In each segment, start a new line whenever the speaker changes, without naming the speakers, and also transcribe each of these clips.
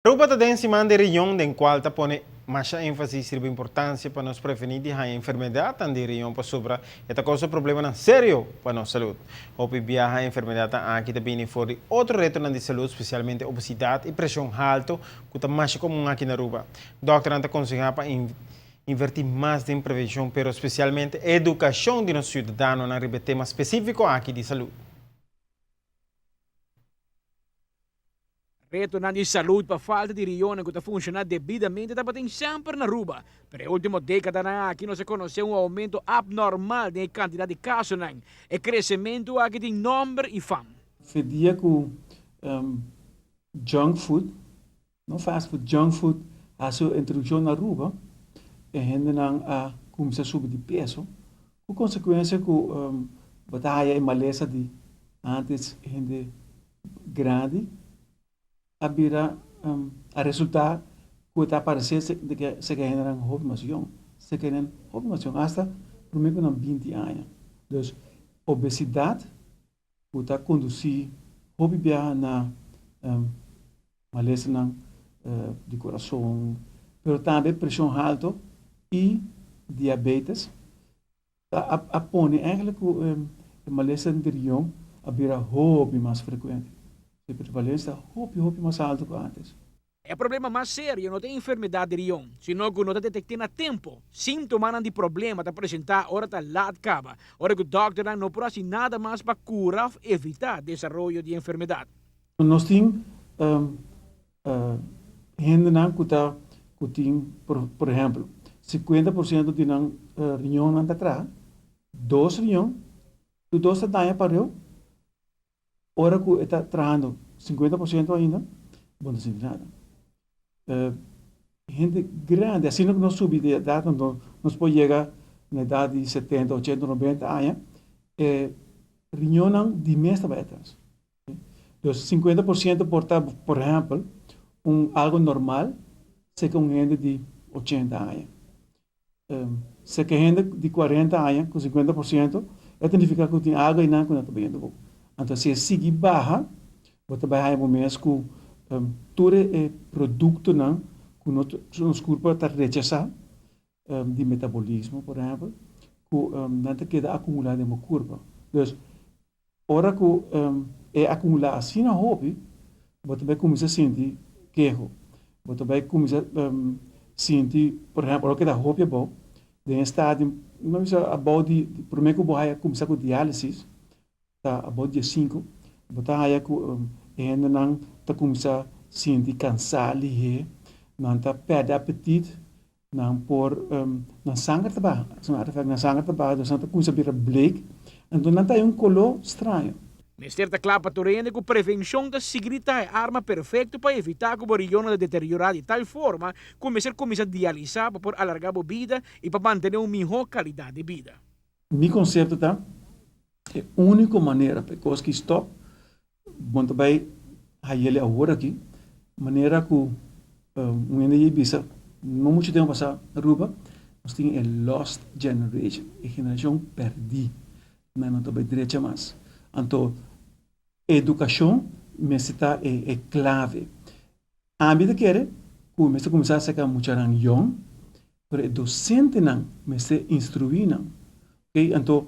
Aruba ta den siman di riñon den cual ta pone masha enfasis riba importancia pa nos preveni di haña enfermedadnan di riñon pasobra e ta causa problemanan serio pa nos salud. Hopi biaha enfermedadnan aki ta bini for di otro retonan di salud specialmente obesidad y presion halto cu ta masha comun aki na Aruba. Dokternan ta conseha pa inverti mas den prevencion pero specialmente educacion di nos ciudadanonan riba e tema specifico aki di salud.
Retonan di salud pa falta di rionnan ku ta funshoná debidamente tabatin semper na Aruba, pero e último dékadanan aki nos a konosé un oumento abnormal den e kantidat di kasonan. E kresementu aki tin nòmber i fam.
Fe dia ku junk food, no fast food, junk food hasi un introdukshon na Aruba, e hendenan a kuminsá subi di peso, ku konsekuensia ku bo ta haya e malesa di antes hende grandi a bira a resulta ku e ta aparesé serka hendenan hopi mas yong, serka hendenan hopi mas yong, asta promé ku nan binti aña. Dus obesidat ku ta kondusí hopi biaha na malesanan di kurason, pero tambe preshon haltu i diabetes A pone eigenlijk ku e malesa di rion a bira hopi mas frekuente. E prevalensia ta hopi hopi mas altu ku antes.
E problema mas serio no ta e enfermedat di rion, sino ku no ta detekt'é na tempu. Síntomanan di problema ta presentá ora ta lat kaba, ora ku dòkternan no por hasi nada mas pa kura òf evitá desaroyo di e enfermedat.
Nos tin Hendenan ku ta ku tin por ehèmpel 50% di nan riñonnan ta traha, dos riñon, tur dos ta daña pareu, ora ku e ta trahando 50% ainda, bo no ta sinti nada. Hende grandi, asina ku nos subi di edat nos por yega na edat di 70, 80, 90 aña, e riñonnan di mes ta bai atras. Dus 50% por ta, por ehèmpel, un algu normal serka un hende di 80 aña. Serka hende di 40 aña ku 50% e ta nifiká ku tin algu einan ku no ta bayendo bon. Anto si e sigui baha, bo ta bai haña bo mes ku tur e produktonan ku nos kurpa ta rechasá, di metabolismo, por ehèmpel, ku nan ta keda akumulá den bo kurpa. Dus, ora ku e akumulá asina hopi, bo ta bai kuminsá sinti keho. Bo ta bai kuminsá sinti, por ehèmpel, ora ku e ta hopi abou, den e stadium, mi a bisa abou di, promé ku bo haya kuminsá ku diálisis, Ta about dia sinku, bo ta haya ku e hendenan ta kuminsá sinti kansá lihé, nan ta pèrdè apetit, nan por nan sanger ta baha, as a matter of fact nan sanger ta baha, dus nan ta kuminsá bira bleek, anto nan ta haya un koló straño.
Mester ta kla pa tur hende ku prevenshon ta sigui di ta e arma perfekto pa evitá ku bo rionnan ta deteriorá di tal forma ku mester kuminsá dialisá pa por alargá bo bida i pa mantené un mihó kalidat di bida.
Mi konsepto ta, e úniko manera pa e kos ki stòp, bo ta bai hayele awor aki, manera ku un hende yei bisa no muchu tempu pasá na Aruba, nos tin e lost generation, e generashon pèrdí, nan no ta bai drecha mas. Anto edukashon mester ta e klave. Ami ta kere ku mester kuminsá saka muchanan yòn, pero e dosentenan mester instruí nan. Oké, anto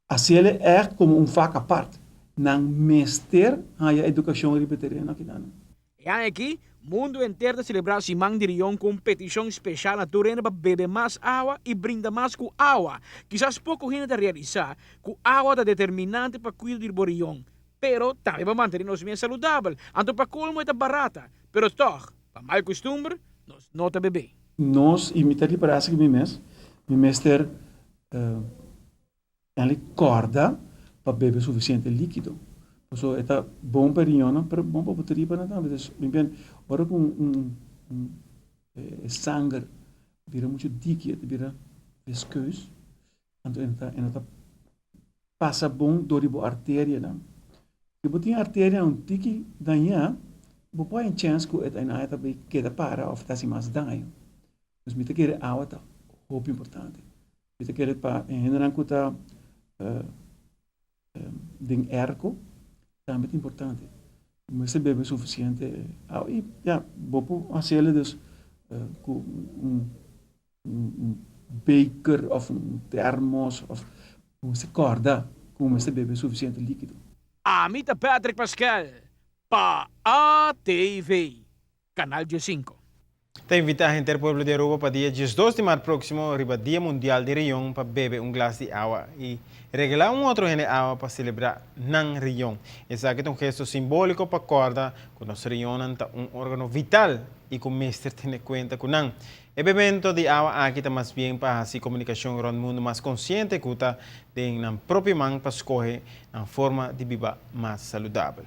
hasiel e ègt komo un vak apart. Nan mester haña edukashon riba e tereno akinan.
E aña aki, mundu henter ta selebrá Siman di Rion ku un petishon speshal na tur hende pa bebe mas awa i brinda mas ku awa. Kisas poko hende ta realisá ku awa ta determinante pa kuido di bo rion. Pero tambe pa mantene nos mes saludabel. Anto pa colmo e ta barata. Pero tog, pa mal custumber, nos no ta bebe.
Nos, i mi ta ripará esaki mi mes, mi mester eigenlijk kòrda pa bebe sufisiente líkido. Pasobra e ta bon pa e riñonnan, pero bon pa bo tripanan tambe. Dus, mi bende, ora ku un e sanger bira muchu diki, e ta bira viskeus, Anto e ta e no ta pasa bon dor di bo arterianan. Si bo tin arterianan un tiki dañá, bo por haña chèns ku e ta ta bai keda para òf ta hasi mas daño. Dus mi ta kere awa ta hopi importante. Mi ta kere pa e hendenan ku ta den erko tambe ta importante. Mester bebe sufisiente awa i ya bo por hasiel dus ku un beker òf un termos òf bo mester kòrda ku bo mester bebe sufisiente líkido.
Ami ta Patrick Pascal pa ATV, Canal 15.
Ta invita henter pueblo di Aruba pa dia 12 di maart proximo riba Dia Mundial di Riñon pa bebe un glas di awa y regala un otro hende awa pa celebra nan riñon. Esaki ta un gesto simbolico pa corda cu nos riñonnan ta un organo vital y cu mester tene cuenta cu nan. E bebemento di awa aki ta mas bien pa haci comunicacion rond mundo mas consciente cu ta den nan propio man pa scoge nan forma di biba mas saludabel.